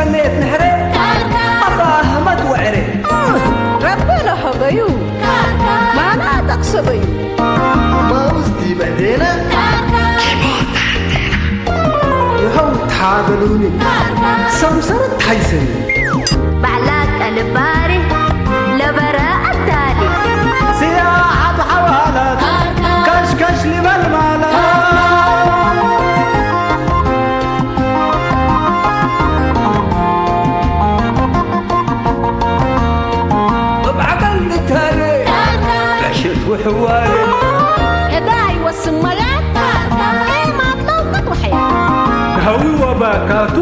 ስሜት ንሕረ ኣፋህመት ወዕረ ረበ ረኸበዩ ማና ጠቕሰበዩ ማውዝ ዲበ ዴነ ይኸው ተሓበሉኒ ሰምሰረት ሓይሰኒ ባዕላ ቀልባሪ ለበረ ኣዳሊ ስያ ዓብ ሓዋላት ካሽካሽ ሊበል ማለት ብዓቀል ንታረ ዕሽት ውሕዋረ እዳ ይወስን መጋት ኤማት ለውቅት ውሕያ ሃዊ ወባካቱ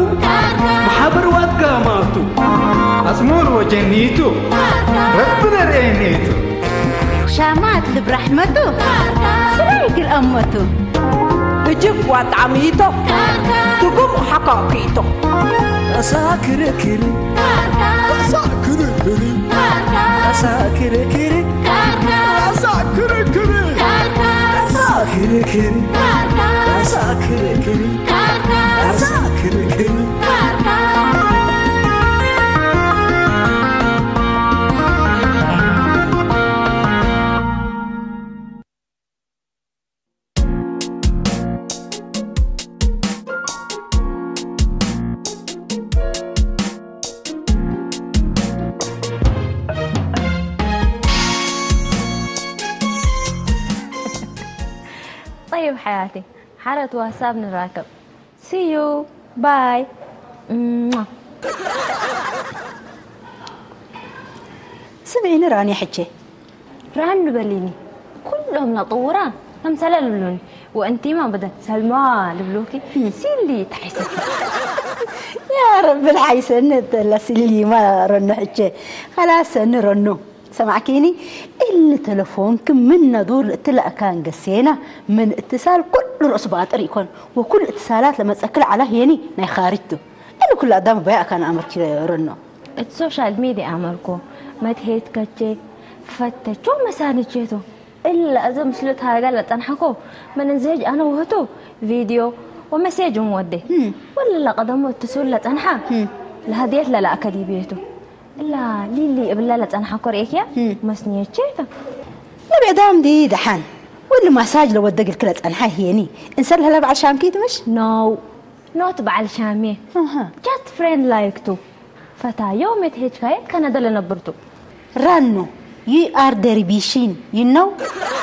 ማሓበር ዋትጋማቱ ኣጽሙር ወጀኒቱ ረቢ ነርእየኒቱ ሻማት ልብ ራሕመቱ ስበይ ግልአመቱ እጅብ ዋጣዕሚቶ ትጉም ሓካኪቶ እሳ ክርክር እሳ ክርክር እሳ ክርክር እሳ ክርክር እሳ ክርክር እሳ ክርክር እሳ ክርክር طيب حياتي حالة واتساب نراكب See you. Bye. ስምዒኒ ራንያ ሕቼ ራኑ በሊኒ ኩሎም ናጥውራ ከምሰለ ልብሉኒ ወእንቲማ በደ ሰልማ ልብሉኪ ሲሊ ተሓይሰኪ ያ ረቢ ልሓይሰኒ እተላ ሲሊማ ረኑ ሕቼ ኸላስ ሰኒ ረኑ ሰማዕኪኒ እል ተለፎንክ ምን ነዱር እትላእካን ገሴና ምን እትሳል ኩሉ ርእሱ ባጥር ይኮን ወኩሉ እትሳላት ለመጸክል ዓላ ሄኒ ናይ ኻሪጅቱ እል ኩሉ ኣዳም ባያ ኣካን ኣመርኪ ረኖ እቲ ሶሻል ሚዲያ ኣመርኮ መትሄት ከቼ ፈተቾ መሳንቼቶ እላ እዘ ምስሉት ሃረጋ ለጸንሐኮ መነንዘጅ ኣነ ወህቶ ቪዲዮ ወመሴጅ ወደ ወለላ ቀደሞ እትሱል ለጸንሐ ለህድየት ለላእከ ዲቤቱ እላ ሊሊ እብላ ለጸንሓኮ ርእክያ መስንየቼ እታ ለቤዳም ዲ ደሓን ወሊ ማሳጅ ለወደግልክ ለጸንሓ ሄኒ እንሰር ለህለ በዓል ሻምኪ ትምሽ no not በዓል ሻሜ just friend like to ፈታዮ ሜት ሄጅካየ ከነደ ለነብርቱ ራኖ you are deribishin you know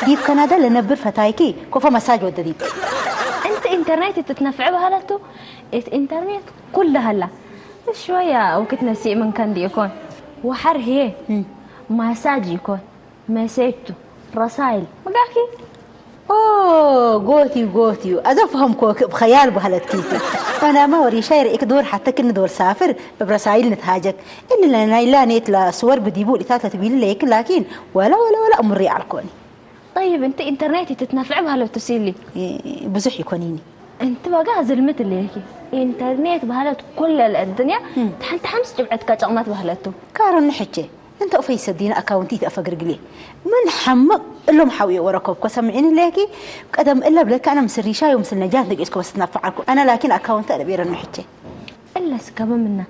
ዲብ ከናዳ ለነብር ፈታይኪ ኮፈ መሳጅ ወደዲብ እንቲ ኢንተርኔት እትትነፍዕ ባህለቱ እት ኢንተርኔት ኩለ ሀላ شوية وكتنا سيء من كان ديكون وحر هي مساج يكون مسيجتو رسائل مقاكي ኦህ ጎት እዩ ጎት እዩ ኣዘ ፈሀምኮክ እብ ኸያል በህለት ኪቲ ፈናማ ወሪሻይ ርኢክ ዶር ሐተክ እንዶር ሳፍር እብ ረሳይል ንትሃጀክ እኒ ለናይላ ኔት ለስወር ብዲቡ ሊታት ለትቢሊ ለይክ ላኪን ወላ ወላ ወላ እሙሪ ዓልኮኒ ጠይብ እንቲ ኢንተርኔት ይትትነፍዕ በህለቱ ሲሊ ብዙሕ ይኮኒኒ እንቲ በጋ ዝልምት ለይኪ ኢንተርኔት በህለት ኩለ ለእድንያ ተሓንቲ ሓምስ ጭብዐት ከጨቕመት በህለቱ ካሮኒ ሕቼ እንተ ኡፈይ ሰዲነ ኣካውንቲ ይትኣፈግርግሌ ምን ሓምቕ እሎም ሓውዮ ወረከብኮ ሰምዒኒ ለኪ ቀደም እለ ብለካ ኣነ ምስል ሪሻዮ ምስል ነጃት ነቂስኮ በስ ትናፍዓልኩ ኣነ ላኪን ኣካውንቲ ኣደቤረኒ ሕቼ እለ ስከበ ምና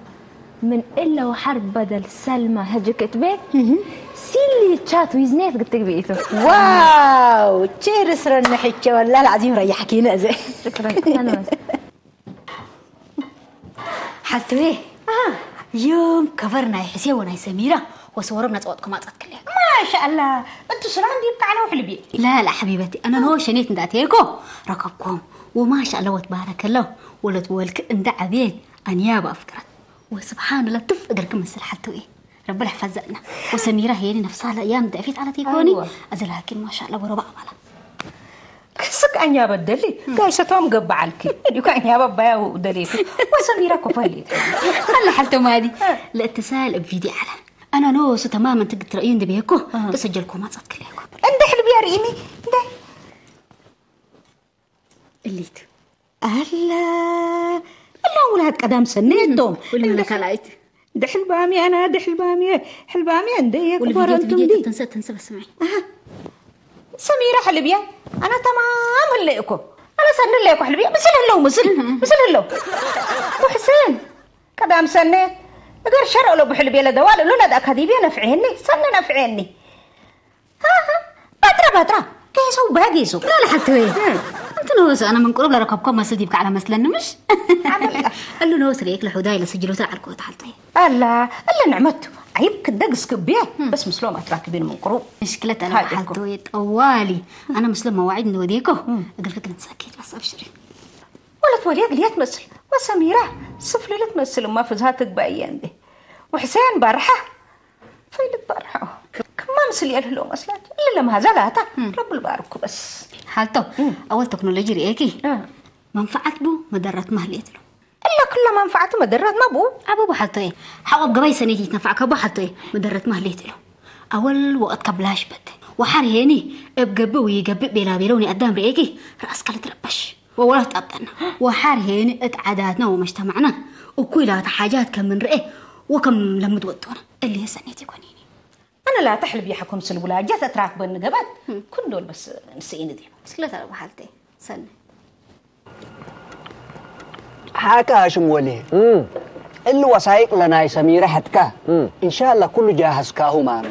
ምን እለ ወሓር በደል ሰልማ ህጅክ እትቤ ሲሊ ቻት ዊዝኔት ግትግቢ ኢቱ ዋው ቼርስ ረኒ ሕቼ ወላ ልዓዚም ረያሕኪነ እዘ ሽክረን ሓፍትዌ ዮም ከቨር ናይ ሕሴ ወናይ ሰሚራ ወሰወሮም ነጸወጥኩም ኣጻት ክልያ ማሻኣላ እንቱ ስራ እንዲብ ካዕለው ሕልቢ ላላ ሓቢበቲ ኣነ ኖ ሸኔት እንዳተየኮ ረከብኩም ወማሻኣላ ወትባረከላ ወለት ወልክ እንዳ ዓብየት ኣንያባ ኣፍቅራት ወስብሓንላ ትፍ እግርክ መስል ሓፍትዌ ረቢ ልሕፈዘና ወሰሚራ ሄኒ ነፍሳ ለእያም ደፊት ዓለት ይኮኒ ኣዘላኪን ማሻኣላ ወረባ ኣባላ ክስክ ኣኛ በደሊ ጋይሰቶም ገብዓልኪ ዲኳ ኣኛ በባያው ደሌቱ ወሰሚራ ኮፈሊት ኣላ ሓልተ ማዲ ለእተሳል ብ ቪዲ ዓላ ኣና ኖ ሱ ተማም እንት ግትረእዩ እንድቤኮ ተሰጀልኮ ማጻት ክለኮ እንደ ሕልቢ ያርኢኒ እንደ እሊት ኣላ እላ ውላት ቀዳም ሰነየቶም ካልኣይት ድሕልባምየ ኣና ድሕልባምየ ሕልባምየ እንደ የክበረንቱም ዲ ትንሰ ትንሰ በስምዒ ሰሚራ ሕልብያ ኣና ተማም ህለየኮ ኣና ሰኒ ህለየኮ ሕልብያ ምስል ህለው ምስል ምስል ህለው ኩሕሰን ቀዳም ሰነ እገር ሸረሎ ብሕል ቤለ ደዋል እሉ ነዳ ካዲብየ ነፍዕየኒ ሰነ ነፍዕየኒ። ሃሃ፣ ባጥራ ባጥራ፣ ከየሰው ባጌሶ። لا لا حالته ايه؟ انت نوس انا من قرب لركبكم مسجد يبكى على مسلن مش؟ عمل. قال له نوس ريك لحداي لسجلوت العركوت حالته ايه؟ ኣላ እለ ንዕመቱ፣ ዓይብ ክደግ እስክብየ። በስ ምስሎም ኣትራክቢን ምንቅሩ። مشكلة انا حالته ايه طوالي. انا مسلم مواعيد نوديكو. قال لك نتسكت بس ابشري. ወለት ወልያ ግልያ ትመስል ወሰሚራ ስፍልል ትመስል እማ ፍዝሃ ትግባእየ እንዴ። ወሕሰያን ባርሓ ፈይልት ባርሓ ከማ ምስል የልህሎ መስላት እለ ለምሃዛ ላታ ረብል ባርኩ በስ። ሓልቶ ኣወል ቴክኖሎጂ ርእየኪ መንፈዓት ቡ መደራት ማህሌት ሎ እለ ኩላ መንፈዓቱ መደራት ማ ቡ ኣበቡ ሓልቶ እየ ሓቆብ ገባይ ሰኔት ይትነፋዕ ከቦ ሓልቶ እየ መደረት ማህሌት ሎ ኣወል ወቐት ከብላሽ በተ ወሓር ሄኒ እብ ገብእ ውይገብእ ቤላ ቤለው ኒኣዳም ርእየኪ ራእስ ከልትረበሽ ወወላት ጣብጠና ወሓር ሄኒ እት ዓዳትና ወመጅተማዕና እኩይ ላተ ሓጃት ከም ንርኤ ወከም ለምድ ወጦና እሊ ሰኔት ይኮኒኒ። ኣነ ላተ ሕልብ ይሓኩም ስል ውላጃ ተትራክበኒ ገባት ኩንዶል በስ ንስኢኒ ዴባ። ስለ ተረባ ሓልቴ ሰነ። ሓካ ሽም ወሌ እሊ ወሳይቅ ለናይ ሰሚረ ሕትካ እንሻላ ኩሉ ጃሃዝካሁ ማኑ።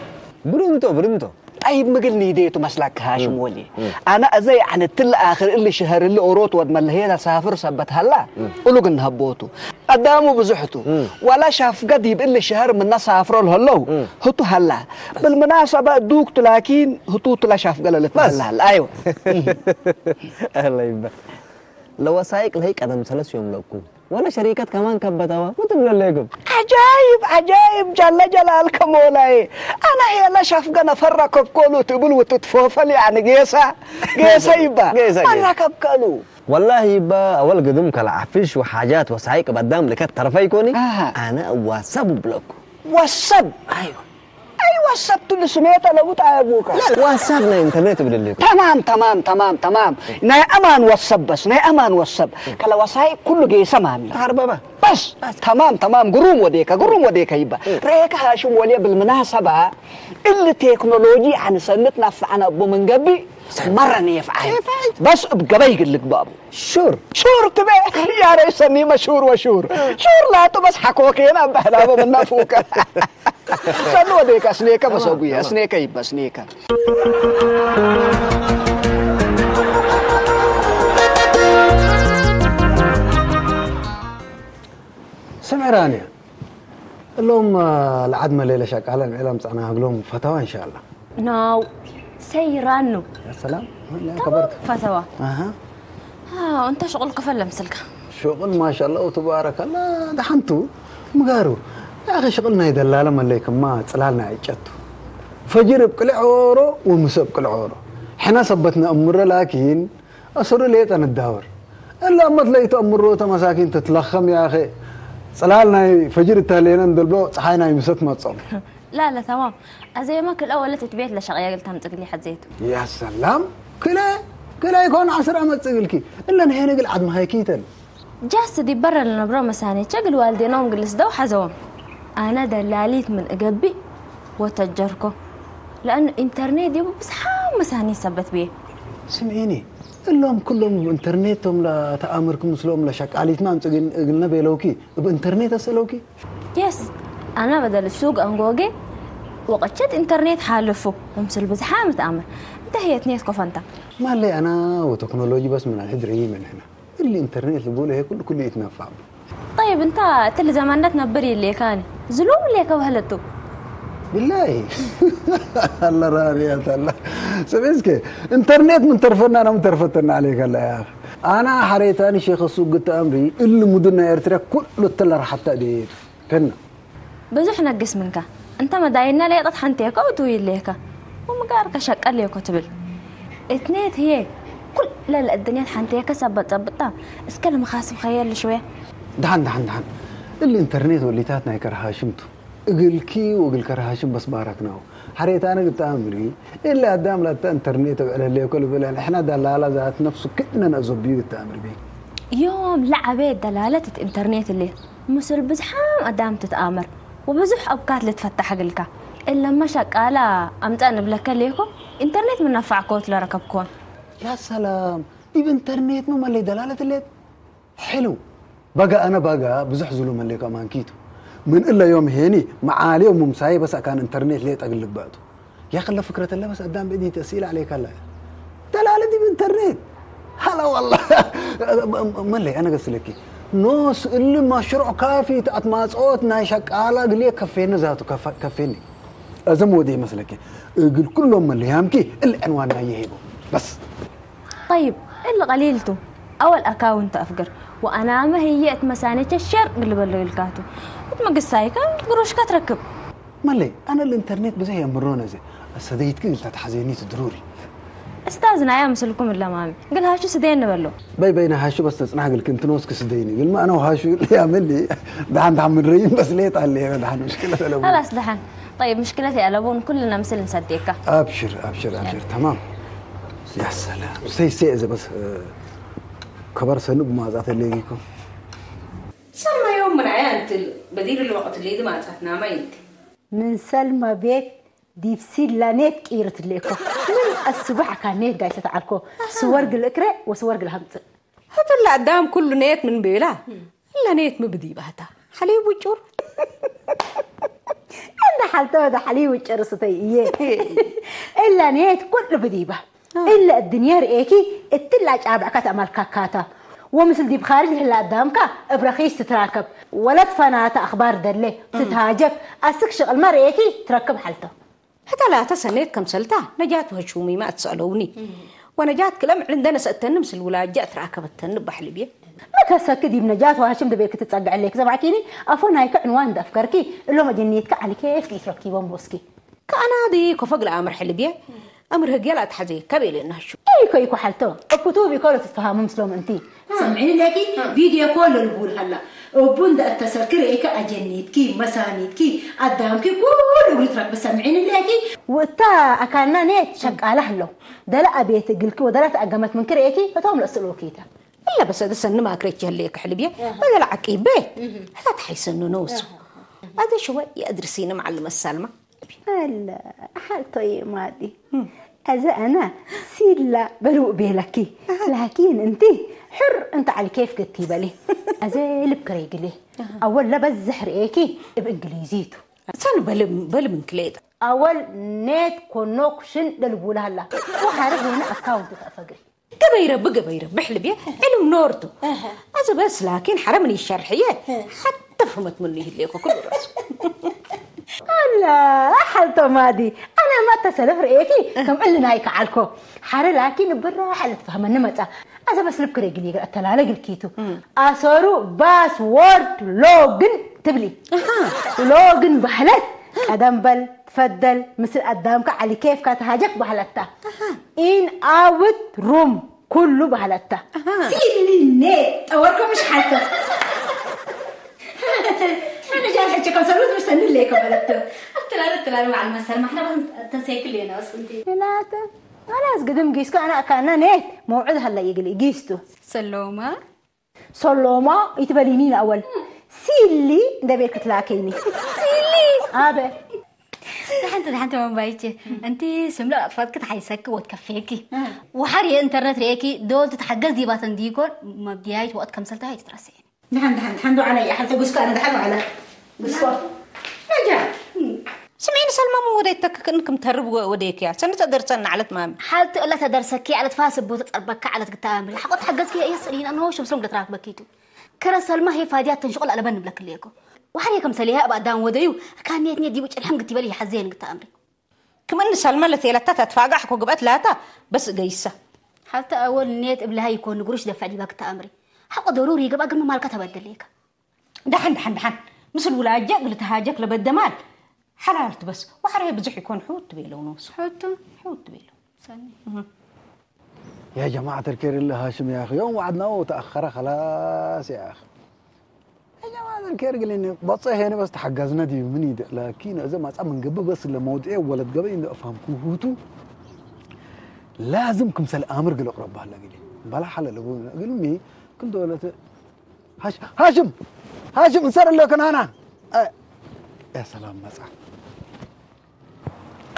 ብርንቶ ብርንቶ ጠይብ ምግል ንይደየቱ መስላክ ሃሽም ወሊ ኣነ እዘ ያዕኒ ትል ኣኽር እሊ ሽሀር እሊ ኦሮት ወድ መለሄ ተሳፍር ሰበት ሀላ እሉ ግን ሀቦቱ አዳሙ ብዙሕቱ ወላ ሻፍገ ዲብ እሊ ሽሀር ምነ ሳፍሮ ለሀለው ህቱ ሀላ ብልምናሰበ ዱክቱ ላኪን ህቱቱ ለሻፍገ ለልትበላ ሀላ አይወ ለወሳይቅ ለህይ ቀደም ሰለስ ዮም ለኩ ወለ ሸሪከት ከማን ከበተዋ ወትብለ ሌኩም። ዐጃይብ ዐጃይብ ጃለ ጀላልከ ሞላዬ። አነ ሄለ ሸፍገ ነፈር ረከብኮሉ ትብል ውትትፎፈል ያኒ ጌሰ ጌሰ ይባ ጌሰ ጌሰ። መን ረከብከሉ። ወላሂ ይባ አወል ግድም ከለ ዐፍሽ ወሓጃት ወሳይቅ በዳም ልከት ተርፈ ይኮኒ አሃ። አነ እዋሰብ እብለኩ። ወሰብ አይዋ። أي واتساب تل سميت لو تعبوك. واتساب ናይ ኢንተርኔት እብል እኮ። تمام تمام تمام تمام. ናይ ኣማን ወሰብ በስ ናይ ኣማን ወሰብ ከለ ወሳይ ኩሉ ጌሰ ማሚ። ተዓርበባ። በስ ተማም ተማም ግሩም ወዴከ ግሩም ወዴከ ይባ ሬከ ሃሽም ወልየ ብልምናሰባ እል ቴክኖሎጂ ኣንሰንት ናፍዓና እቦ መንገቢ መረን የፍዓል በስ እብ ገበይ ግልግ ባቡ ሹር ሹር ትበ ያረ ሰኒ መሹር ወሹር ሹር ላጡ በስ ሓኮኬና በህላበ ምናፉከ ሰኒ ወዴከ እስኔከ በሰጉየ እስኔከ ይበ እስኔከ سمعرانيا اللهم لعد ما ليلة شاك أهلا إلى مصعنا هقلهم فتاوى إن شاء الله ናው ሰይራኑ ሰላም ከበርክ ፈተዋ ኣሃ እንተ ሽቁል ክፈለ ምስልካ ሽቁል ማሻላ ተባረከላ ደሓንቱ ምጋሩ ያኸ ሽቅል ናይ ደላለ መለይክማ ፅላል ናይ ዕጨቱ ፈጅር እብ ቅልዕ ኦሮ ወምሰ እብ ቅልዕ ኦሮ ሕና ሰበት ነእምሮ ላኪን أسر ليت أنا الداور إلا أمت ليت أمر روتا مساكين تتلخم يا أخي صلال ناي فجر التالينا ندلبو صحاي ناي مسات ما تصوم لا لا تمام أزيما كل أول تتبيت لشغيا قلت هم تقلي حزيتو يا سلام كلا كلا يكون عصر أمت تقلكي إلا نحن قل عد ما هيكيتن جاست دي برا لنبرا مساني تشغل والدينهم قلس دو حزوم أنا دلاليت من أقبي وتجركو لأن إنترنت دي بس حام مساني سبت بيه سمعيني እሎም ኩሎም ብኢንተርኔት ቶም ተኣምርኪ ምስሎም ለሸቃሊትና ኣምፅግን እግልነ ቤለውኪ ብኢንተርኔት ኣስእለውኪ የስ ኣና በደል ሱቅ ኣንጎጌ ወቀቸት ኢንተርኔት ሓልፉ እምስል ብዝሓ ምትኣምር እንተ ህየት ኔት ኮፈንታ ማለይ ኣና ወቴክኖሎጂ በስ ምን ኣልሕድር ይመን ሕና እሊ ኢንተርኔት ልቡለ ይሄ ኩሉ ኩሉ ይትነፋም طيب انت ትል ዘማነት ነብር ይሌካኒ ዝሎም ሌከ ባህለቱ بالله الله راريات الله سبيسك انترنت من طرفنا انا من طرفتنا عليك الله يا اخي انا حريتاني شيخ السوق قلت امري اللي مدن ارترا كل التلر حتى ديت كنا ብዙሕ ነግስ ምንካ እንተ መዳይና ለየጠት ሓንቴከ እቱ ይሌከ ወምጋር ከሸቀል የኮ ትብል እትኔት ህየ ኩለ ለእድንያት ሓንቴከ ሰበት ጸብጣ እስከ ለመኻስብ ኸየል ሽወያ دحن دحن دحن الانترنت وليتات نايكر هاشمتو እግልኪ ወእግል ከረሃሽም በስ ባረክናሁ። ሐሬታነ ግጣም እሊ እሊ አዳም ላተ እንተርኔት እብዕለሌኮ ልብል ንሕና ደላላ ዛት ነፍሱ ክእነ ነእዞብዩ ግጣም እርቢ። ዮም ለዐቤ ደላለትት እንተርኔት እሊ ምስል ብዝሓም አዳም ትትአመር ወብዙሕ አብካት ልትፈታሕ እግልካ። እለመ ሸቃላ አምጸእ ንብለከ ሌኮ እንተርኔት ምን ነፋዕኮት ለረከብኮን። ያ ሰላም እብ እንተርኔትመ መለይ ደላለትሌት። ሕልው بقى أنا بقى بزح زلو مليكا مانكيتو. من إلا يوم هيني معالي وممساي بس أكان إنترنت ليه تقلق بعض. يا خلا فكرة الله بس قدام بدي تسئل عليك الله. تلا على دي بالإنترنت. هلا والله. ملي أنا قص لك. نوس اللي مشروع كافي تأتماس أوت ناي شقالة قلي كفيني ذاته كف-، كفيني. أزم ودي مسلكي. قل كلهم ملي يامكي العنوان ناي يهيبو. بس. طيب، اللي قليلته أول أكاونت أفقر، وأنا ما هي أتمسانيت الشر اللي بلو يلقاتو. وتمقصايكا قروشكا تركب. ملي أنا الإنترنت بزي أمرون أزي. السديت كي قلت تحزيني تدروري. أستاذنا يا مسلكم إلا مامي، قلها شو سدين نبلو. باي باي نهاشو بس تصنع قل كنت نوسك سديني قل ما أنا وهاشو يا ملي. دحن دحن من ريم بس ليه تعال لي دحن مشكلة سلام. خلاص دحن. طيب، مشكلتي ألبون كلنا مثل نصدقك. أبشر أبشر أبشر تمام. يا سلام سي سي إذا بس آه، كبر سنوب ما زعت اللي يجيكم. ሰማዮም ምርኣያ እንትል በዲል ልወቐት ሌድ ማጻትና ማይንት من سلمى بيت ديبسي لانيت كيرت ليكو من الصبح كان نيت قايسة تعالكو سورق الإكرة وسورق الهمت. هتلا قدام كل نيت من بيلا. إلا نيت مبدي بهتا حليب وجور. عند حالته هذا حليب وجور ستي إيه. إلا نيت كل بديبة. إلا الدنيا رئيكي اتلا جابعك تأمل كاكاتا. ومثل دي بخارج هلا قدامك ابرخيس تتراكب. ولا تفنات أخبار دلي تتهاجك. أسك شغل ما رئيكي تركب حالته. هتلا تسنيت كم سلتا نجات وهشومي ما تسألوني. ونجات كلام عندنا سأتن مثل ولا جات راكبتن بحلبية. ما كسك دي بنجات وهشم دبيك تتسقع عليك زبعتيني. أفو نايك عنوان دفكركي اللو مجنيتك على كيف كيف ركيبون بوسكي. كأنا دي كفق الأمر حلبية. أمر هجيل أتحزي كبيل النهشو. إيكو إيكو حالتو. أكتوبي كولو تتفهموا مسلوم أنتي. سمعيني ليكي فيديو كول البول هلا. وبوند التسلكر إيكا أجنيتكي مسانيتكي أدامكي كل أغريت رك بسمعيني ليكي. وتا أكلنا نيت شقالة هلو. دلا أبيت قلكي ودلا تأقمت من كريكي فتهم لأسلوكيتا. إلا بس هذا سن ما كريت يهليك حلبية. بدل عقيبة. هذا تحيسن نوس. هذا شوي يدرسين معلم السلمى. هلا حالتو يا مادي. أزا أنا سيلا بلو بيلكي. لكن أنتي حر أنت على كيف قلتي بلي. أزا لبكري قلي. أول لا بزحر إيكي بإنجليزيتو. سن بل بل من كليت. أول نت كونكشن للبولا هلا. وحارب هنا أكاونت تفقري. قبيرة بقبيرة بحلبية علم نورتو. أزا بس لكن حرمني الشرحية. حتى فهمت مني هليكو كل رأس. هلا حالتو مادي. أنا ما تسلف رئيكي كم اللي نايك عالكو. حارة لكن برا حالة فهمنا متى. أزا بس لبكري قلي قل أتلالة قل كيتو. أسورو باسورد لوجن تبلي. لوجن بحلت. أدم بل تفضل مثل قدامك على كيف كاتهاجك بحلتا. إن أوت روم كله بحلتا. سيلي نيت أوركم مش حالتو. أنا جاي حكي كم سنة مستني ليكم بلدتو. أتلال أتلال مع المسلمة احنا بس تنسيك لينا بس أنتي. لا ت-، خلاص قدم قيسكو أنا أكلنا نيت موعد هلا يقلي قيستو. سلومة. سلومة يتبليني الأول. سيلي ده بيك تلاكيني. سيلي. أبي. دحنت دحنت من بايتي أنتي سملا أطفالك تحيسك وتكفيكي. وحري إنترنت ريكي دول تتحجز دي باتن ديكور مبديايت وقت كم سلتها يترسين. دحن دحن دحن دو علي حتى قسكو أنا دحن على قسكو. رجع. سمعيني سلمى مو وديتك إنكم تهرب وديك يا سنة تدرسنا على تمام. حالت إلا تدرسك على تفاسب وتتربك على تقتامل حقت حجزك يا يسرين أنا هو شمسهم قد راك بكيتو. كرا سلمى هي فاديات تنشغل على بنب لك ليكو. وحري كم سليها أبا دان وديو كان نيت نيت دي وجه الحمد تبالي حزين قد أمري. كمان سلمى لتيلتا تتفاقع حكو قبت لاتا بس قيسة. حالت أول نيت إبلها يكون قروش دفع لي بك تأمري. حق ضروري قبل قبل ما مالك تبدل ليك. دحن دحن دحن مثل ولا جاك لتهاجك لبدمال. حلالت بس وحري بزح يكون حوت بيلو نوس. حوت. حوت بيلو. سني. يا جماعة الكير اللي هاشم يا أخي يوم وعدنا وتأخر خلاص يا أخي. يا جماعة الكير قال إني بصي هنا بس تحجزنا دي مني ده لكن إذا ما صار من قبل بس لما ودعي ولد قبل إني أفهم كوهوتو. لازم كم سال أمر قال أقرب بحلا قال بلا حلا لبونا قال مي كل دولة هاش هاشم هاشم انسر اللي كان أنا. آه. يا سلام مسا.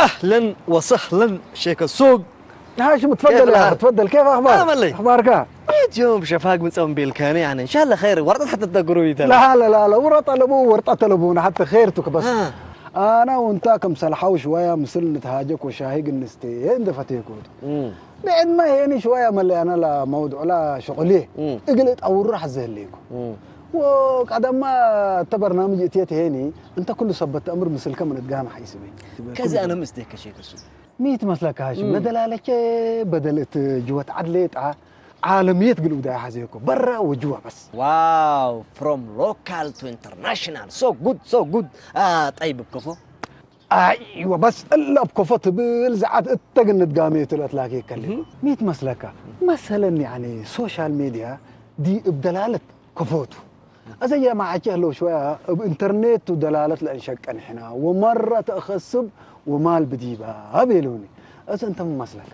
أهلا وسهلا شيك السوق. هاشم، تفضل يا أخي، تفضل. كيف أخبارك؟ أملي. أخبارك؟ جوم شفاق متسوم بالكاني يعني إن شاء الله خير ورطة حتى تقروي تلا. لا لا لا لا، ورطة لبو، ورطة لبو، حتى خيرتك بس. آه. أنا وأنت كم سلحوا شوية مثل نتهاجك وشاهي قنستي، هند فتيكوت. بعد ما يعني شوية ملي أنا لا موضوع لا شغلي. إقلت أو الروح زهليكو. وقد ما تبرنامج اتيت هيني، أنت كل سبت أمر مثل كم نتقام حيسبي. كذا أنا مستيك شيء كسو. ميت مسلك هاشم ندلالك بدلت جوة عدلت ع عالمية قلو دا حزيكو برا وجوا بس. Wow, from local to international. So good, so good. آه طيب بكفو. ايوه، بس الا بكفو تبل زعت اتقنت قاميت الاتلاكي كلي. ميت مسلك مثلا يعني سوشيال ميديا دي بدلالة كفوتو. أزا يا ما عكيه لو شوية بإنترنت ودلالة لأنشك أنحنا ومرة تأخصب ومال بديبة أبيلوني. أزا أنت من مسلك.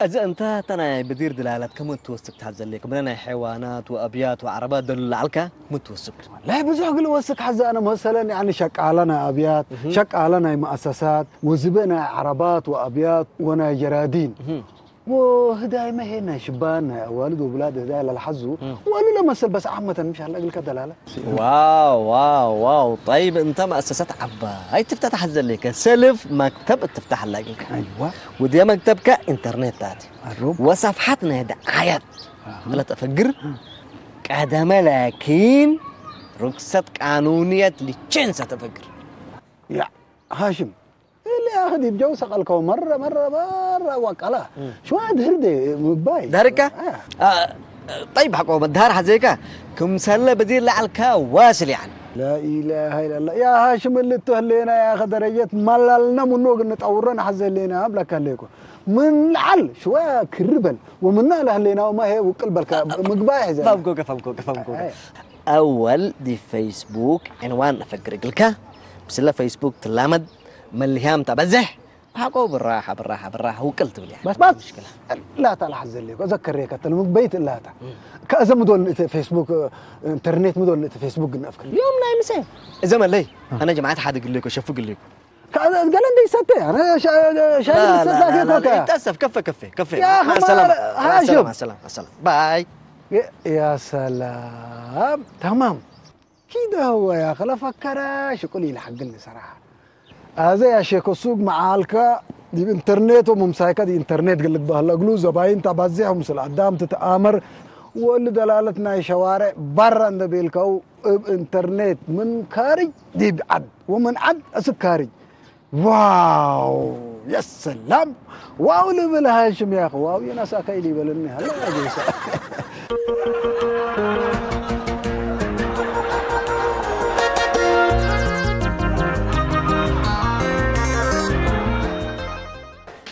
እዚ እንተ ተናይ ብዲር ድላላት ከም ትወስክ ትሓዘለይ ከም ናይ ሓይዋናት ወኣብያት ወዓረባት ደሉ ለዓልካ ምን ትወስክ لا بزح قل وسك حزة أنا مثلا يعني شقالنا أبيات، شقالنا مؤسسات، وزبنا عربات وأبيات ونا جرادين. وهداي ما هنا شبان أوالد وبلاد هداي للحزو. وقالوا له مثل بس عامة مش هلا قلك دلالة. ዋው ዋው ዋው طيب እንተ መእሰሰት ዓባይ ትፍታ ተሓዘለይከ ሰልፍ መክተብ እትፍታሕ ኣላግልካ أيوة. ውድያ መክተብካ ኢንተርኔት ታት الروب. ወሰፍሓት ናይ ደዓያት መለ ተፈግር ቀደመ ላኪን ርክሰት ቃኑንየት ሊቸንሰ ተፈግር يا هاشم، اللي أخذ يبجو سقلكو مرة مرة مرة وقلا. شو هاد هردي مباي؟ ዳርካ ጠይብ ሓቆ መድሃር ሓዘይካ ክምሰለ በዚ ለዓልካ ዋስል ይዓን لا إله إلا الله يا هاشم، اللي تهلينا يا أخي درجة مللنا منو قلنا طورنا حزلينا أبلك عليكم من العل شوية كربل ومنا لهلينا وما هي وكل بالك مقبايح زي ፋምኮከ ፋምኮከ ፋምኮከ ኣወል ዲ ፌስቡክ ዕንዋን ነፈግር እግልካ ምስለ ፌስቡክ ትላመድ መልህያም ተበዝሕ ብሓቆ ብራሓ ብራሓ ብራሓ ውቅል ትብል እያ بس بس لا تلاحظ اللي أذكر ريك تلم بيت لا تا كأذا مدول فيسبوك، إنترنت مدول فيسبوك قلنا أفكر. ዮም ናይ ምሰ እዘ መለይ ኣነ ጀማዓት ሓደ ግሌኮ ሸፉ ግሌኮ كأذا قال عندي ستة أنا شا شا لا ستة لا لا كوكا. تأسف كفى كفى كفى يا أخي مع ما السلامة لا- مع هاشم. السلامة مع السلامة باي يا يا سلام، تمام. كده هو يا أخي لا فكر شكون يلحق لي صراحة. هذا يا شيخ السوق معالك دي انترنت وممسايكة دي انترنت قال لك بهلا قلو زباين تبزح ومسل عدام تتآمر واللي دلالتنا شوارع برا عند بيلكو انترنت من خارج دي بعد ومن عد أسك خارج. واو يا سلام. واو لبل هاشم يا أخي، واو يا ناس أكايلي بلني هلا يا جيسا.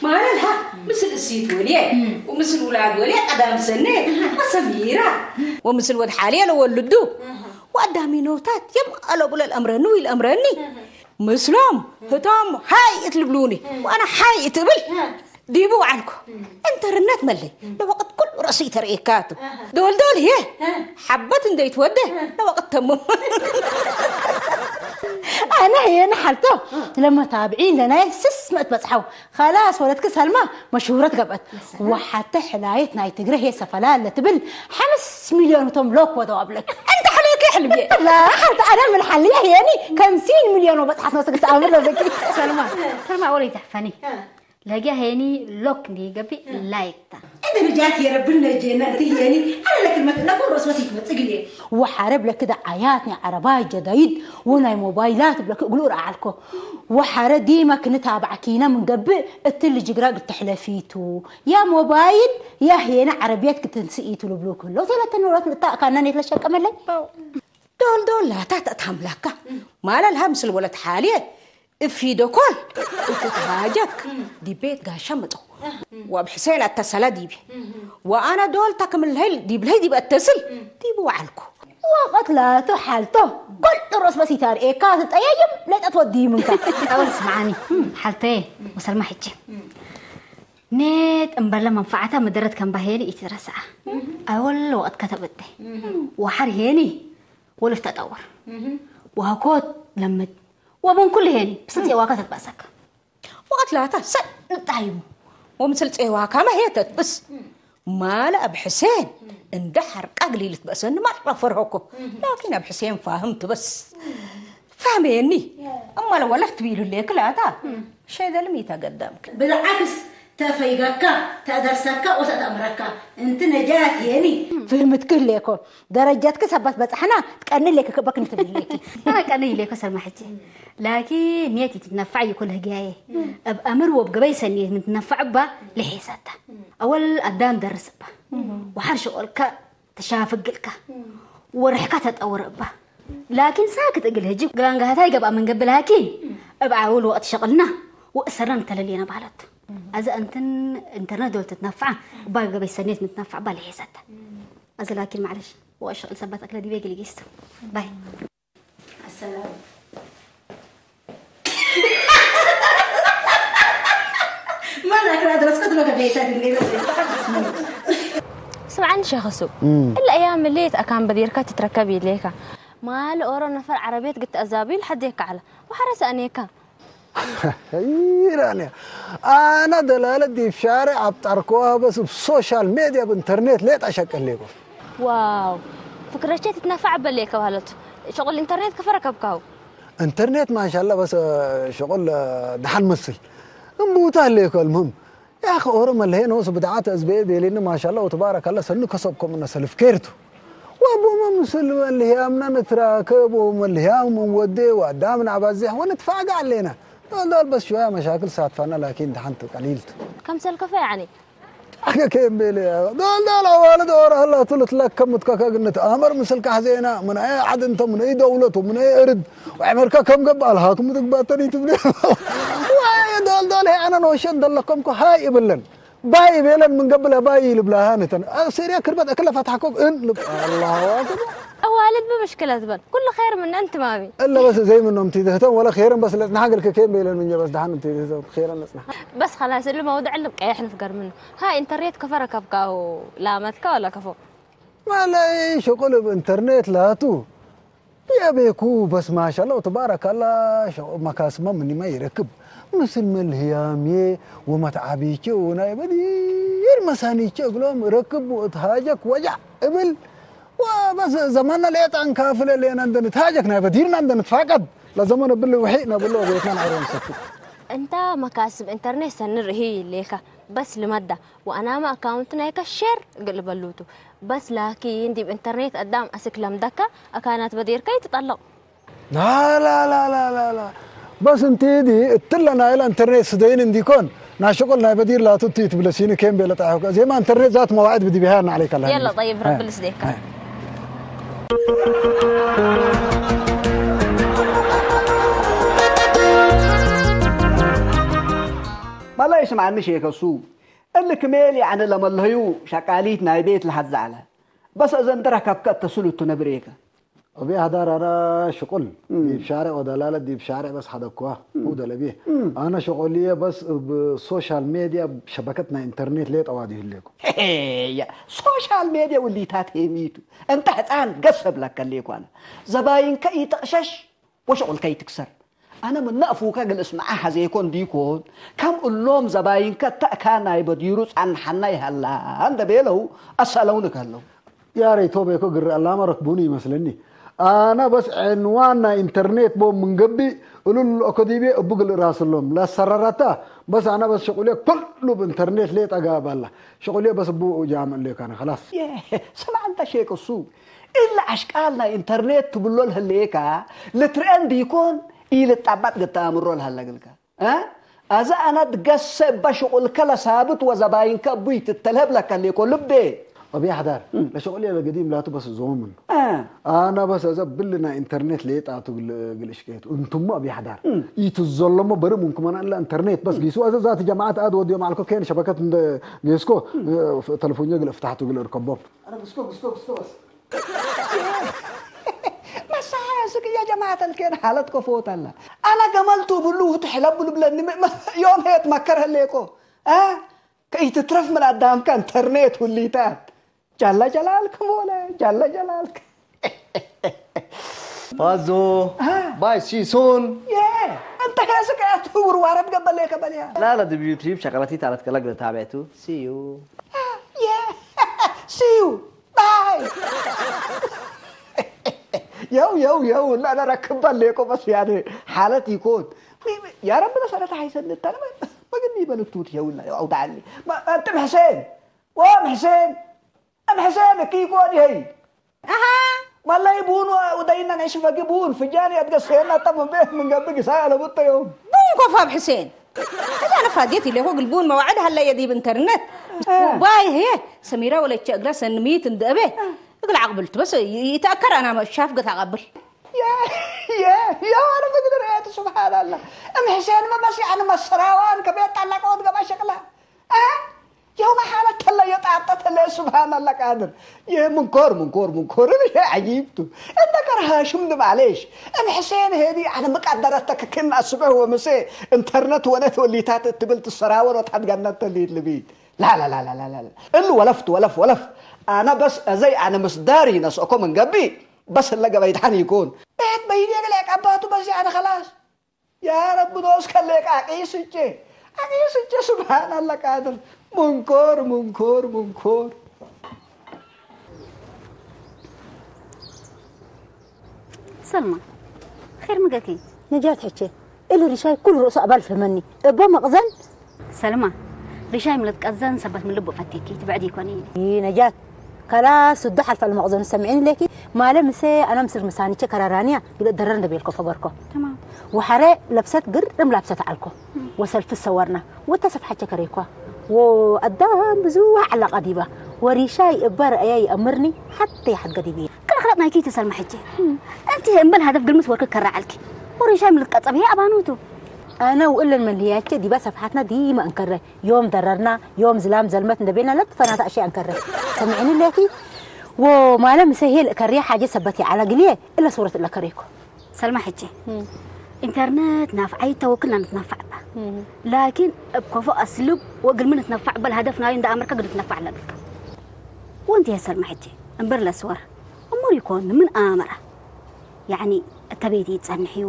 ማለልሃ ምስል እሲት ወልየ ወምስል ውላድ ወልየ ቀዳም ሰነ ኣሰሚራ ወምስል ወድ ሓልየ ለወልዱ ወኣዳሚ ነውታት የም ኣለቁለ ልኣምረኒ ወይ ልኣምረኒ ምስሎም ህቶም ሃይ እትልብሉኒ ወኣና ሓይ እትብል ዲቡ ዓልኩ እንተርነት መለይ ለወቅት ኩሉ ረእሱ ይተርእየካቱ ዶልዶል ህየ ሓበት እንደይትወደ ለወቅት ተምም أنا هي نحلته لما تابعين لنا سس ما تبصحوا خلاص ولدك سلمى مشهورة قبت وحتى حلاية ناي تقرا هي سفلان لتبل خمس مليون توم لوك ودوابلك أنت حليك يا حلبي لا حتى أنا من حلي هيني خمسين مليون وبس حسنا سكت أمر لك سلمى سلمى أولي تحفني لقى هيني لوك دي قبي لايك تا ደረጃት የረብን ነጀና እቲ የኒ ኣለ ለክልመት ለቦ ሮስ ወሲት መጽግል እየ وحارب لك كده عياتني عرباي جديد وناي موبايلات بلك قلور أعلكو وحارة ديما كنت أبعكينا من قبل التل جقرا قد تحلفيتو يا موبايل يا هينا عربيات كنت نسيتو لبلو كله ثلاثة نورات نتا كان نيت لشك أملي ዶል ዶል ላታ ተእታምላካ ማላ ልሃ ምስል ወለት ሓልየ እፊ ዶኮል እትትሃጀክ ዲቤት ጋሻ ምጠው ወብ ሕሴን ኣተሰላ ዲቢ ወኣና ዶል ታክምልሀይ ዲብልሀይ ዲብ ኣተስል ዲብ ወዓልኩ وقت لا تحلته كل رأس بس يتار إيه كاس تأيم لا تتودي منك ኣወል ስምዓኒ ሓልተየ ወሰልማ ሕጂ ኔጥ እምበለ መንፈዓታ ምድረት ከም ባሄሊ ኢትረስዓ ኣወል ወቕት ከተበደ ወሓር ሄኒ ወልፍ ተጠወር ወሃኮት ለምድ ወበን ኩሉ ሄኒ ብስንት የዋካ ተትባእሰካ ወቐት ላታ ሰብ ንጣይሙ ومثل ጽهوا كما هي تتبس. ما لا أب حسين. إن دحر قاقلي لتبأسن ما رفرهكو. لكن أب حسين فاهم تبس. فاهميني؟ أما لو ولفت بيلو ليك لا تا. شيء ذا لم يتقدمك. بالعكس، ተፈይገካ፣ ተእደርሰካ ወተእተእምረካ። እንቲ ነጃት የኒ። ፍህምትክ ሌኮ። ደረጃትክ ሰባት በጻሕና፣ ቀኒ ሌክ ክበክ ንትብል ሌኪ። أنا كأني ليكو سلمى حجي. لكن نيتي تتنفع يكون هجاية. أب أمر وبقبي سنية متنفع با لحيساتها. أول أدام درس با. وحرش أولك تشافق لك. ورحكة تطور با. لكن ساكت أقل هجي. قلان قهتا يقب أمن قبل هاكي. أب عاول وقت شغلنا. وأسرنا تللينا بالت. أذا أنتن إنترنت دول تتنفع. با قبي سنية متنفع با لحيساتها. أذا لكن معلش. وأشغل سبت أكل دي بيجي لقيست. باي. السلام. ما ذاك لا درس كتبك بيسات من غير. ስምዓኒ ሸኸሱ እላ እያ ምሌት ኣካን በዲርካ ትትረከብ ኢሌካ ማል ኦሮ ነፈር ዓረቤት ግት ኣዛቢል ሓዴካ ዓለ ወሓረ ሰእኔካ ኢራንያ ኣነ ደላለ ዲብ ሻርዕ ኣብ ጣርኮዋ በስ ብ ሶሻል ሜድያ ብኢንተርኔት ሌጣ ሸቀሌኮ ዋው ፍክረቼ ትትነፋዕ በሌከ ባለቱ ሸቁል ኢንተርኔት ከፈረከብካው ኢንተርኔት ማሻላ በስ ሸቁል ደሓን መስል እምቡታ ሌኮ ልምህም يا أخي أورو ملهين هو سبدعات أزبي بيلين ما شاء الله وتبارك الله سنو كسب كم من سلف كيرتو وأبو ما مسل ملهيام نتراكب وملهيام من ودي وأدام نعبزح ونتفاق علينا دول دول بس شوية مشاكل ساتفانا لكن دحنت قليلت ከምሰል ከፈ ያኒ حاجة كيم بيلي دول دول أوالد أورو هلا تلت لك كم متكاكا قلنا تآمر مسل كحزينا من أي عد أنت من أي دولة ومن أي أرد وعمركا كم قبل هاكم تقباتني تبلي واي دول دول هي أنا نوشن دلكم كو هاي إبلن باي بيلن من قبل باي لبلاهانة سيريا كربت أكل فتحكم إن لب الله أكبر ኣዋልድ ብምሽክለት በል ኩሉ ኸይር ምነን ትማሚ إلا بس زي منهم تيدهتم ولا خيرا بس لتنحق الكيم بيلن من بس دحن تيدهتم خيرا لتنحق በስ ኸላስ እሉ መውድዕ ልብ ቀያሕ ንፍገር ምኑ ሃ ኢንተርኔት ከፈረከብካው ላመትካ ወላ ከፎ والله شغل بإنترنت لاتو يا بيكو بس ما شاء الله تبارك الله شو مكاسمة مني ما يركب مثل ما الهيامية ومتعبيتي وناي بدير مسانيتي أقولهم ركب وتهاجك وجع إبل وبس زماننا لقيت عن كافلة لين عندنا تهاجك ناي بديرنا عندنا تفاقد لا زمان بلو وحينا بلو بيتنا نعرف نسكت እንታ መካስብ ኢንተርኔት ሰኒ ርሂ ኢሌካ በስ ልመዳ ወኣናመ ኣካውንት ናይካ ሸር እግል በሉቱ በስ ላኪን ዲብ ኢንተርኔት ኣዳም ኣስክ ለምደካ ኣካናት በዲርካ ይትጠለቕ لا لا لا لا لا لا بس انت دي اتلا نايل انترنت سدين انديكون ناشقل ناي بدير لا تطيت بلسيني كيم بلا تعاوك زي ما انترنت ذات مواعيد بدي بها عليك الله يلا طيب رب لسديك مالله يسمع عني شيء كسو اللي كميل يعني لما اللهيو شقاليت نايبيت لحد زعله بس اذا انت ركبك التسلل تنبريك أبي هدار أنا شغل ديب شارع ودلالة ديب شارع بس حدا كوا هو دلبيه أنا شغلية بس بسوشيال ميديا بشبكتنا إنترنت ليت أوادي لكم يا سوشيال ميديا واللي تات هيميتو انت حتان قصب لك اللي كوانا زباين كي تقشش وشغل كي تكسر أنا من نأفوك قل اسمعها زيكون ديكون كم اللوم زباين كتأكانا يبديرو عن حنا يهلا عند بيلو أسألونك هلو ያረይ ቶቤኮ ግሪ ኣላማ ረክቡኒ ይመስለኒ ኣና በስ ዕንዋን ናይ ኢንተርኔት ቦ ምንገቢ እሉል ኦኮዲቤ እቡ ግልእ ራስሎም ለሰረረታ በስ ኣና በስ ሸቁሌ ኩሉ ብኢንተርኔት ሌ ጠጋ ባላ ሸቁሌ በስ እቡ ጃምዕ ሌካነ ከላስ ስማዕ እንተ ሼቅ እሱ ኢላ ኣሽቃል ናይ ኢንተርኔት ትብሎ ልህልየካ ልትርአን ዲኮን ኢልጣባጥ ግተኣምሮ ልሃለግልካ ኣዛ ኣናት ገሰ እባ ሽቁልከ ለሳብት ወዘባይንከ እቡ ይትተልሀብ ለከሌኮ ልቤ። أبي حدار لشغلي أنا قديم لا بس زومن أنا بس أذا بلنا إنترنت ليت أتو قلشكيت أنتم أبي حدار يتزلموا بري منكم أنا إلا إنترنت بس قيسوا أذا ذات جماعة أد وديو معلكو كين شبكة قيسكو تلفون يقل افتحتو قل اركبوا أنا قسكو قسكو قسكو بس مسحاسك يا جماعة الكين حالتكو فوت الله أنا قملتو بلو تحلب بلبلن يوم هيت مكر هليكو أه كي تترف من قدامك انترنت والليتات جل جلالك مولا جل جلالك Pazo. Bye, see you soon. Yeah. انت ከስከያት ውርዋረት ገበለ ከበለያ። ላለ ድብ ዩቲዩብ ሸቀለቲ ታለት ከለግ ለታቢዕቱ። ሲዩ። የ ሲዩ ባይ። የው የው የው እና ነረክበል ለቆ በስ ያኔ ሓለት ይኮን። ያረብ መሰረት ሓይሰን እንታለ መግኒ በልቱት የውላ። ኣውዳዓሊ ኣንትም ሕሴን ወም ሕሴን። እም ሕሴን እኪ ይኮን ይሄ። ኣሃ። ማላይ ቡን ወደይና ናይ ሽፈጊ ቡን ፍጃን ያድገሰና ጠም ቤት ምን ገብግ ሳያ ለቡጠ የውም። ቡን ኮፋብ ሕሴን። እዛ ነፋጌት ኢለ ኮ ግልቡን መዋዕድ ሃላ የዲብ ኢንተርነት። እ። ባይ ሄ ሰሚራ ወለቸ እግራ ሰንሚት እንደበ። እግል ዓቅብልት በስ ይተኣከር ኣና መሻፍ ገታ ቀብል። ያ ያ ያ ወረ ምግድር ያት ስብሓን ኣላ። እም ሕሴን መመስ ያኒ መሰራዋን ከቤት ጣላቀወት ገባ ሸቅላ። እ? የውመ ሓለት ተለ የጣጠ ተለ ስብሓን ኣላ ቃድር። ይህ ምንኮር ምንኮር ምንኮር ይሄ ዓጂብቱ። እነ ከርሃሽም ንማሌሽ። እም ሕሴን ሄዲ ኣነ መቃደረት ተክክን ኣስበህ ወምሴ ኢንተርነት ወነት ወሊታት እትብል ትሰራወር ወጣት ገነት ተሊት ልቢ። ላ ላ ላ ላ ላ ላ። እል ወለፍት ወለፍ ወለፍ። ኣነ በስ እዘይ ኣነ ምስዳሪ ነስእኮ መንገቢ በስ ለገበይታን ይኮን። ቤት በይድ የግለ ቀባቱ በዚ ኣነ ከላስ። ያ ረቢ ኖስ ከለይ ቃቂ ስቼ ቃቂ ስቼ ስብሓን ኣላ ቃድር ሙንኮር ሙንኮር ሙንኮር። ሰልማ ኼር ምገኪ ነጃት ሕቼ እሊ ሪሻይ ኩሉ ርእሱ ኣባል ፈመኒ እቦ መቕዘን ሰልማ ሪሻይ ምለት ቀዘን ሰበት ምን ልቡ ፈቴኪ ትብዕድ ይኮኒ ነጃት ከላስ ስዶ ሓልፋ ልመቕዘኑ ሰምዒኒ ለኪ ማለ ምሰ ኣና ምስር ምሳኒቸ ከራራንያ ይለ ደረር እንደቤልኮ ፈገርኮ ተማም ወሓረ ለብሰት ግርም ላብሰት ዓልኮ ወሰልፊ ሰወርና ወተሰፍሓቸ ከሬኳ ወኣዳም ብዙሕ ዓላቃ ዲባ ወሪሻይ እባ ረአያ ይኣምርኒ ሓተ ይሓድገ ዲብየ ክልኽለጥ ናይኪ ተሰልማ ሕጂ እንቲ እምበል ሃደፍ ግልምስ ወርክ ከራዓልኪ ወሪሻይ ምልትቀጸብ ይሄ ኣባኑቱ ኣነ ውእለን መንልያቸ ዲባ ሰፍሓትና ዲማ እንከረ ዮም ደረርና ዮም ዝላም ዘልመት እንደቤና ለጥፈናታ ኣሸ ኣንከረ ሰምዕኒ ለኪ ወማለ ምሰ ሄል ከርየ ሓጀ ሰበት ይዓላ ግልየ እለ ሱረት እለ ከሬኮ ሰልማ ሕጂ ኢንተርነት ናፍዓይ ተወክልና ንትነፋዕ እባ ላኪን እብ ኮፎ ኣስልብ ወእግልሚ ንትነፋዕ በል ሃደፍ ናዩ እንዳ ኣመርካ ግድ ትነፋዕ ኣለብልካ ወንቲ የ ሰልማ ሕጂ እምበር ለስወር እሙር ይኮን ምን ኣመራ ያዕኒ እተ ቤት ይጸንሕ እዩ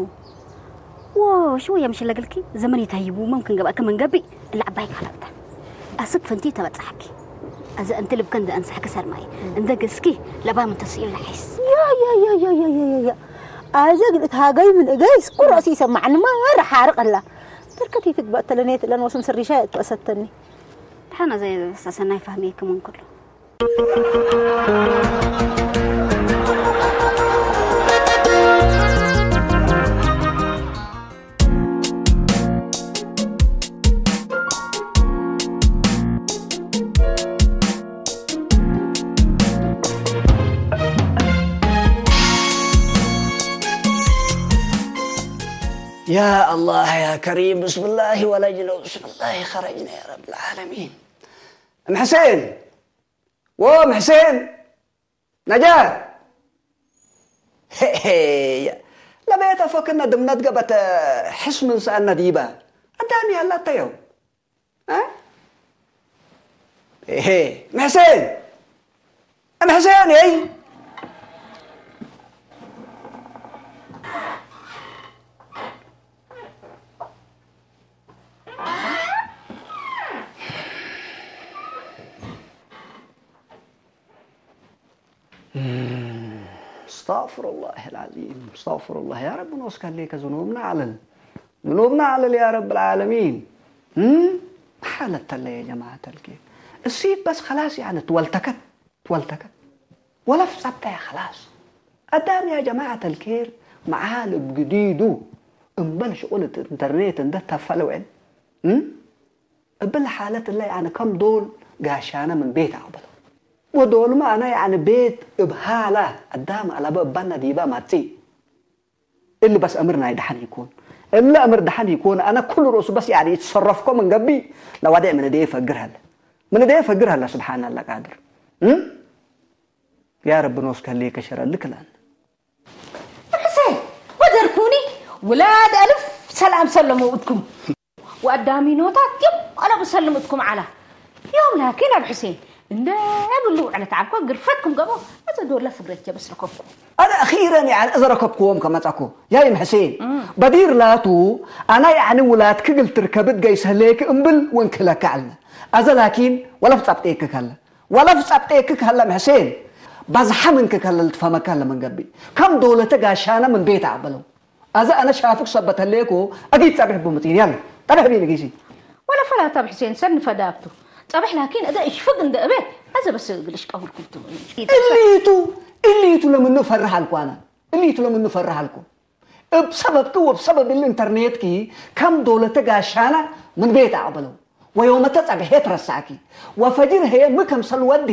ወሽወያ ምሽ ለግልኪ ዘመን ይታይቡ መምክን ገባእኪ መንገቢ እላ ዓባይ ካላብታ ኣስብ ፍንቲ ተበጻሕኪ እዚ እንት ልብከ እንደ እንሳሕኪ ሰልማይ እንደ ግስኪ ለባም እንተ ስኢል ንሓይስ ያ ያ ያ ያ ያ ያ ያ ያ ኣዘ ግን እቲ ሃገይ ምን እገይስ ኩሉ ርእሲ ይሰማዓኒ ማራ ሓርቕ ኣላ ተርከት ይትግባእ ተለኔት እለን ወስም ስሪሻ እትቀሰተኒ ተሓና ዘይ ሰሰናይ ፋህሚ ክሙን ኩሉ يا الله يا كريم بسم الله ولجنا وبسم الله خرجنا يا رب العالمين ام حسين وام حسين نجاة لبيت فكنا دمنت قبت حس من سألنا ديبا الدامي هلا تيو ها ايه محسن محسن ايه استغفر الله العظيم استغفر الله يا رب نوسك عليك ذنوبنا علل ذنوبنا علل يا رب العالمين حالة الله يا جماعة الكيف السيد بس خلاص يعني تولتكت تولتكت ولا في صبتها خلاص أدام يا جماعة الكير معالب جديدو እምበል ሽቁል እንተርኔት እንደ ተፈለውዕን እብል ሓለት እለ ኣነ ከም ዶል ጋሻነ ምን ቤት ኣቅበሎ ወዶልማ ኣነ ያዕኒ ቤት እብ ሃላ ኣዳም ኣለበ እባና ዲባ ማጺ እሊ በስ እምር ናይ ደሓን ይኩን እለ እምር ደሓን ይኩን ኣነ ኩሉ ርእሱ በስ ያዕኒ ይትሰረፍኮ ምን ገቢ ለዋደ ምን ደየ ፈግር ሀለ ምን ደየ ፈግር ሀለ ስብሓን ኣላ ቃድር ያ ረቢ ኖስ ከሌ ከሸረልክ ላን ሕሰይ ወደርኩኒ ውላድ ኣልፍ ሰላም ሰለሙ እትኩም ወኣዳሚኖታት ዮም ኣለቡ ሰልም እትኩም ዓላ ዮም ላኪን ኣብ ሕሴን እንደ ብሉ ዕለት ዓብኮ ግርፈትኩም ገቦ። ኣዘ ዶላ ስግረት ጀበስ ረከብኩ። ኣነ ኣኺረን ያዕን እዘ ረከብክዎም ከመጻኩ። ያይም ሕሴን። በዲር ላቱ፣ ኣና ያዕኒ ውላድ ክግል ትርከብት ገይሰህሌክ እምብል ወንክለካ ኣልነ። ኣዘ ላኪን ወለፍ ጻብጤክ ከለ። ወለፍ ጻብጤክ ከለ ምሕሴን። ባዝሓ ምንክ ከለ ልትፈመካ ለመንገቢ። ከም ዶለተ ጋሻና ምን ቤት ኣበለው። ኣዘ ኣነ ሻፍክ ሰበት ህሌኮ፣ ኣጊድ ጸብሕ ብምጺን፣ ያለ፣ ጠብሕ ቢን ጊሲ። ወላ ፈላ ጠብሕ ሴን ሰን ፈዳብቱ። ጸብሕ ላኪን እደ እሽፍግ እንደ እቤ፣ ኣዘ በስ ግልሽ ቀውልኩም ትሙ። እሊቱ፣ እሊቱ ለምኑ ፈርሃልኩ ኣነ። እሊቱ ለምኑ ፈርሃልኩ። እብ ሰበብኪ ወብ ሰበብ እል ኢንተርኔትኪ ከም ዶለተ ጋሻና ምን ቤት ኣቕበለው። ወዮመተ ጸብሔ ትረሳኪ። ወፈጅር ሄ ም ከምሰል ወዲ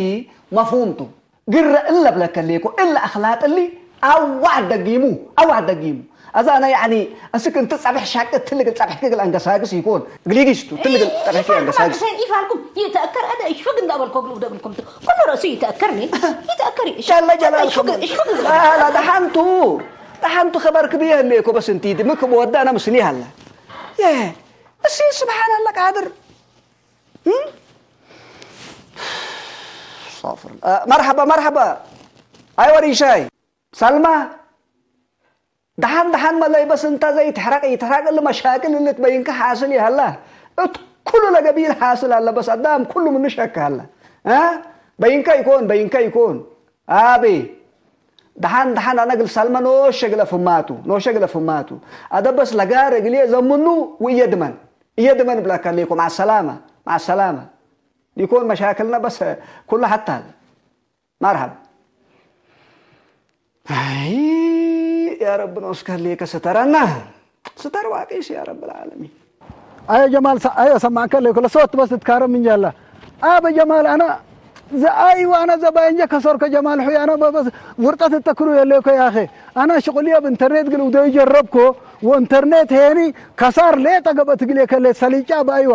መፍሁምቱ። ግረ እለ ብለከ ሌኮ እለ ኣኽላጥ እሊ ኣዋዕ ደጊሙ፣ ኣዋዕ ደጊሙ። ኣዛ ኣነ ያዕኒ እስክ እንት ጸብሕ ሻቅ ትልግል ጸብሕ ክግል ኣንገሳግስ ይኮን። ግሊጊስቱ ትልግል ጸብሕ ክግል ኣንገሳግስ። ሰን ኢፋልኩም ይተእከር ኣደ እሽፍግ እንዳበልኮ ግሉ ደብልኩም ኩሉ ርእሱ ይተእከርኒ። ይተእከር ሻላ ጀላል እሽፍግ እሽፍግ ላ ደሓንቱ፣ ደሓንቱ ኸበርክ ብየ ህሌኮ በስ እንቲ ድምክ ብወዳና ምስሊ ሃላ። የ እሲ ስብሓን ኣላ ቃድር። እም? ኣስተግፍሩላህ። አ፣ መርሐባ፣ መርሐባ። ኣይወ ሪሻይ። ሰልማ። ደሓን፣ ደሓን መለይ በስ እንታ ዘይትሕረቅ፣ ይትሕረቅ እሊ መሻክል እሊ ትበይንካ ሓስል ይሃላ። እት ኩሉ ለገቢል ሓስል ኣለ በስ ኣዳም ኩሉ ምኑ ሸክ ኣለ። አ? በይንካ ይኮን፣ በይንካ ይኮን። ኣቤ። ደሓን፣ ደሓን ኣነ ግል ሰልማ ኖሸ ግለ ፍማቱ፣ ኖሸ ግለ ፍማቱ። ኣደ በስ ለጋር እግልየ ዘምኑ ውእየ ድመን። እየ ድመን ብላካ ሌኮ፣ مع السلامة، مع السلامة። ሊኮን መሻክልና በስ ኩሉ ሓታል። መርሐብ። ኣይ፣ ያ ረቢ፣ ንኡስካ ሌከ ስተረና። ስተር ዋቂስ ያ ረብ العالمين። ኣዮ ጀማል፣ ሳ-፣ ኣዮ ሰማዕከ ሌኮ፣ ለሶት በስ ትካረም እንጃላ። ኣበ ጀማል፣ ኣና ዘኣይዋ፣ ኣና ዘባይንጀ ከሰርኮ ጀማል፣ ሑይ፣ ኣና በበስ ውርጠት እተክሩ የሌኮ ያኸ። ኣና ሽቁልየ ብኢንተርኔት ግል ውደዩ ጀረብኮ፣ ወኢንተርኔት ሄኒ ከሳር ሌጠ ገበ ትግል የከሌ ሰሊጫ በኣይዋ።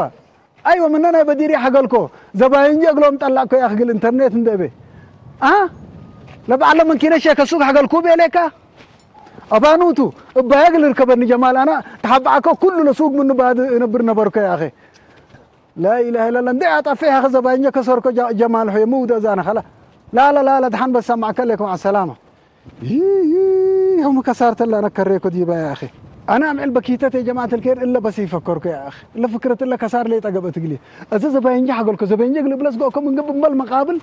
ኣይወ፣ ምነ ናይ በዲር ሓገልኮ፣ ዘባይንጂ እግሎም ጠላቅኮ ያኽግል ኢንተርኔት እንደቤ። አ? ለበዓለ መንኪነ ሸከ ሱቅ ሓገልኩ ቤሌካ። ኣባኑቱ፣ እባየ ግል ርከበኒ ጀማል፣ ኣና ተሓባዓከ ኩሉ ለሱቅ ምኑ ባድ እነብር ነበርኮ ያኸ። ላኢላሃ ኢላላ፣ እንደ ኣጣፌ ያኸ ዘባይንጂ ከሰርኮ ጀ-፣ ጀማል ሆየ፣ ምውደ ዛነ ኸላ። ላላ፣ ላላ፣ ደሓን በሳማዕከ ለይኩም ዓሰላማ። ይይ፣ ይኸው መከሳርተላ ነከሬኮ ዲባ ያኸ። ኣነ ኣምዕል በኪተት የጀማዓት ልኬር እለ በስ ይፈከርኩ ያኸ። እለ ፍክረት እለ ከሳር ለይ ጠገበት እግሊ። እዘ ዘባይንጂ ሓገልኮ፣ ዘባይንጂ እግሊ ብለስ ጎእኮ ምንገብ እምበል መቃብል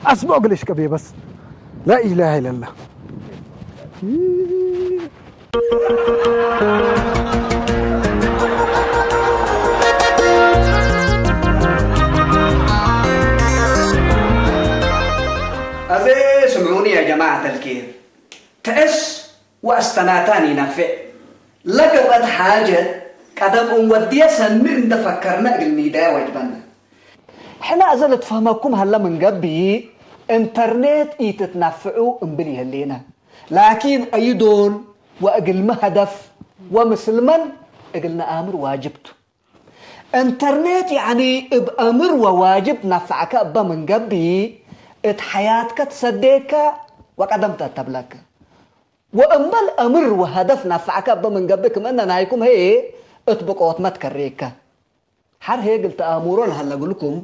ኣስቦ እግልሽ ቀቤ በስ። ላኢላሃ ኢለላ። ይይ። أزي سمعوني يا جماعة الكير. تعس وأستناتان ينفع. لقبت حاجة قدم أم ودية سن إن تفكرنا قلني دا واجبنا. ሕና እዘ ልትፈህመኩም ሃለ ምን ገብይ፣ ኢንተርኔት ኢትትናፍዑ እምብል ይህሌነ። ላኪን ኣይዶል ወእግልሚ ሀደፍ ወምስልመን እግል ነኣምር ዋጅብ ቱ። ኢንተርኔት ያዕኒ እብ ኣምር ወዋጅብ ናፍዓከ እበ ምን ገብይ፣ እት ሐያትከ ትሰዴከ ወቀደም ተተብለከ። ወእምበል ኣምር ወሀደፍ ናፍዓከ እበ ምን ገብእ ክምእነ ናይኩም ህዬ እት ብቆትመ ትከሬከ። ሐር ህዬ እግል ተኣሙሮ ለሀለ እግልኩም፣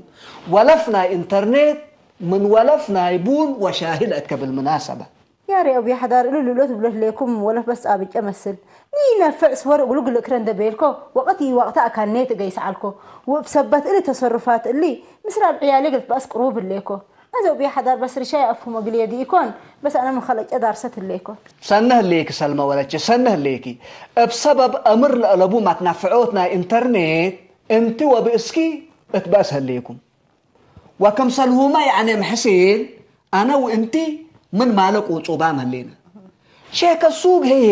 ወለፍ ናይ ኢንተርኔት ምን ወለፍ ናይ ቡን ወሻሂ ለእከ ብልምናሰበ። ያሬ አቡየ ሐዳር እሉ ልብሎ ትብሎ ህሌኩም ወለፍ በስ ጻብጨ መስል። ኒነፍዕ ስወር እግሉ ግልእክረ እንደ ቤልኮ፣ ወቅት ኢወቅተ አካኔት እገይስ ዐልኮ። ወእብ ሰበት እሊ ተሰሩፋት እሊ፣ ምስል አብ ዕያሌ እግል ትበአስ ቅሩብ ህሌኮ። ኣዘ ኡብየ ሐዳር በስ ርሻይ አፍሁም እግልየ ዲኢኮን፣ በስ አነ ምን ኸለጨ ዳርሰት ህሌኮ። ሰነ ህሌኪ ሰልመ ወለቼ፣ ሰነ ህሌኪ። እብ ሰበብ አምር ለአለቡ ማትናፍዖት ናይ ኢንተርኔት እንቲ ወብእስኪ እት በእስ ህሌኩም። ወክምሰልሁመ የዐኔ ምሕሴን አነ ወእንቲ ምን ማለ ቁጹባም ህሌነ። ሼከ ሱግ ህዬ፣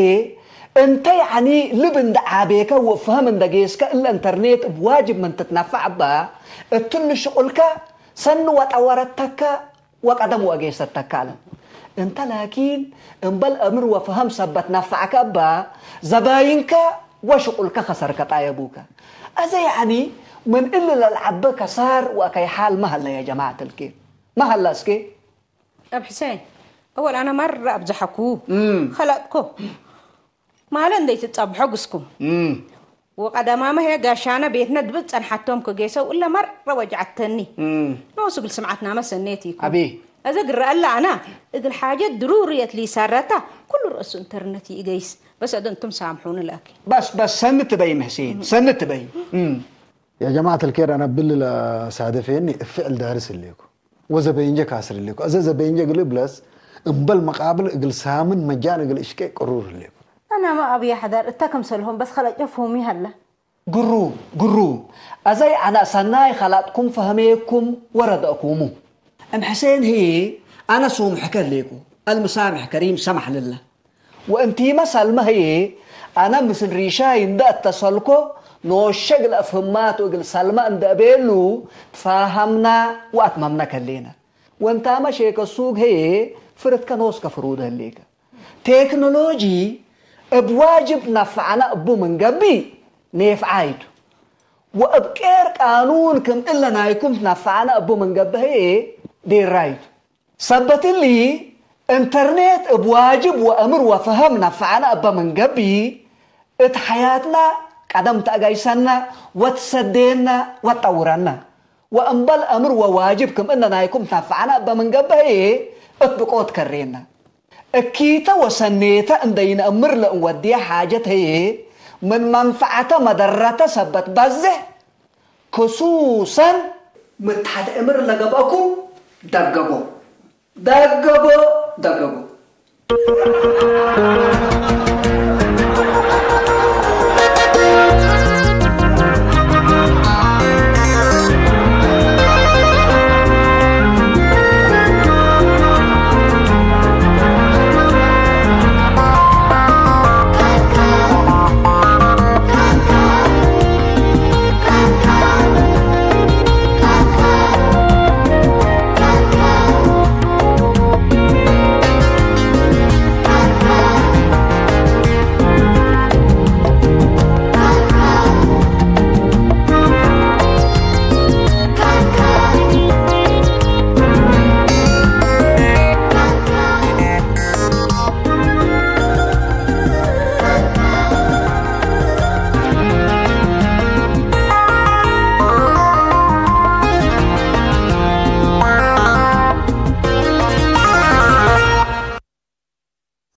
እንተ ያዕኒ ልብ እንደ ዓቤከ ወፍሀም እንደ ጌስከ እለ ኢንተርኔት እብ ዋጅብ ምን ትትነፈዕ እበ፣ እትሉ ሽቁልከ ሰኒ ወጠወረተከ ወቀደም ወአጌሰተከ አለ። እንተ ላኪን እምበል አምር ወፍሀም ሰበት ነፈዕከ እበ፣ ዘባይንከ ወሽቁልከ ከሰርከ ጣየቡከ። አዘ ያዕኒ ምን እሊ ለልዓበ ከሳር ወአከይ ሓል መሀለ ያ ጀማዐት ልኬር። መሀለ እስኬ። አብ ሕሴን፣ አወል አነ መረ አብዘሐኩ፣ እም። ኸለጥኮ። ማለ እንዴ ትጻብሖ ግስኩም። እም። ወቀዳማመ ሄ ጋሻነ ቤትነ ድብል ጸንሓቶም ክጌሰው እለ መረ ወጅዓተኒ። ንሱ እግል ስምዓትናመ ሰኔት ኢኮን። ኣቤ። እዘ ግረአለ ኣና እግል ሓጀት ድሩሪ የትሊ ሳረታ ኩሉ ርእሱ ኢንተርነት ይእገይስ። በስ እደ እንቱም ሳምሑኒ ለኪ። بس بس ሰኒ ትበይ ምህሴን ሰኒ ትበይ። يا جماعة الخير، أنا بالله صادفيني الفعل دارس الليكو. وزبينجا كاسر الليكو. أزا زبينجا قلب لس، انبل مقابل اقل سامن مجان اقل اشكي قرور الليكو. أنا ما أبي أحضر، اتكم سلهم، بس خلق يفهمي هلا. ግሩም ግሩም። ኣዘይ ኣና ሰናይ ኸላጥኩም ፈህሜኩም ወረደእኩሙ። እም ሕሴን ህዬ ኣነ ሱምሕከ ሌኩ፣ አልምሳምሕ ከሪም ሰማሕ ልለ። ወእንቲመ ሰልመ ህዬ ኣነ ምስል ሪሻይ እንደ እተሰልኮ ኖሸ እግል አፍህማቱ እግል ሰልመ እንደ እቤሉ ትፋሃምና ወአትመምነ ከሌነ። ወእንታመ ሼከ ሱግ ህዬ ፍርትከ ኖስከ ፍሩድ ህሌከ። ቴክኖሎጂ እብ ዋጅብ ነፍዐነ እቡ ምን ገብእ ኔፍዓይቱ፣ ወእብ ቄር ቃኑን ክም እለ ናይኩም ትነፍዐነ እቡ ምን ገብእ ህዬ ዴራይቱ። ሰበት እሊ፣ እንተርኔት እብ ዋጅብ ወእምር ወፈሀም ነፍዐነ እበ ምን ገብእ፣ እት ሐያትና ቀደም ተአጋይሰነ ወትሰዴነ ወትጠውረነ። ወእምበል አምር ወዋጅብ ክም እነ ናይኩም ትነፍዐነ እበ ምን ገብእ ህዬ እት ብቆት ከሬነ። እኪተ ወሰኔተ እንደ ይነአምር ለእንወድየ ሓጀት ህዬ ምን መንፈዐተ መደረተ ሰበት በዝሕ ክሱሰን ምትሐት እምር ለገብአኩም ደገጎ ደገጎ ደገጎ።